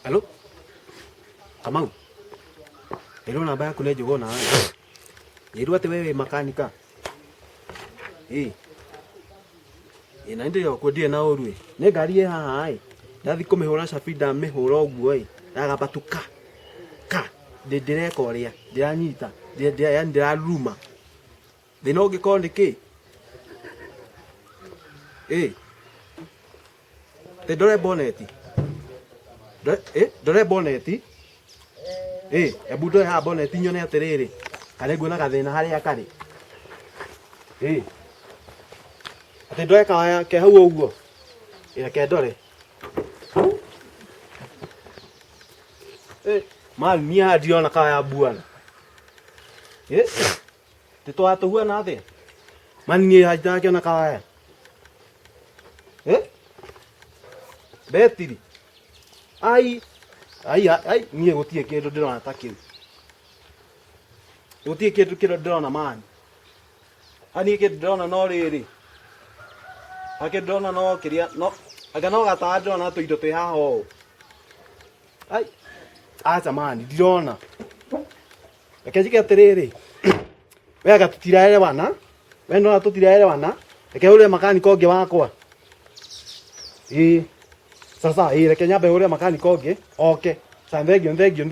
Hello? Kamau? Ĩno namba yaku nĩ njũgũ na Nĩirwo atĩ we wĩ makanika. Ĩ. Ĩ na ndĩ okuo ndirĩ na ũru ĩ. Nĩ ngari ĩ haha ĩ. Ndathi kũmĩhũra cabi ndamĩhũra ũguo ĩ. Yagamba tu ka. Ka. Ndĩreka ũrĩa. Ndĩranyita. Yaani ndĩraruruma. Thĩna ũngĩkorwo nĩ kĩ? Ĩ. Ĩ ndore boneti. Ĩ ndore boneti. Ĩ ebu ndore haha boneti nyone atĩrĩrĩ kana nguona gathĩna harĩa karĩ. Ĩ atĩ ndore kawaya ke hau ũguo. Ĩ reke ndore. Ĩ mani niĩ haha ndirona kawaya buana. Ĩ Tĩ twatũhuana atĩa? Mani niĩ haha ndĩrakĩona kawaya. Eh? Betiri. Ai, ai, ai, niĩ gũtirĩ kĩndũ ndĩrona ta kĩu. Gũtirĩ kĩndũ kĩrĩa ndĩrona mani. Ha niĩ kĩndũ ndĩrona no rĩrĩ. Ha kĩndũ ndĩrona no kĩrĩa no anga no gatawa ndĩrona tũindo twĩ haha ũũ. Ai, aca mani ndirona. Reke njike atĩrĩrĩ, we anga tũtiraerewana, we nĩwona tũtiraerewana, reke hũrĩre makanika ũngĩ wakwa. Ĩĩ, sasa ĩĩ reke nyambe hũrĩre makanika ũngĩ oke. Sawa, thengiũ, thengiũ.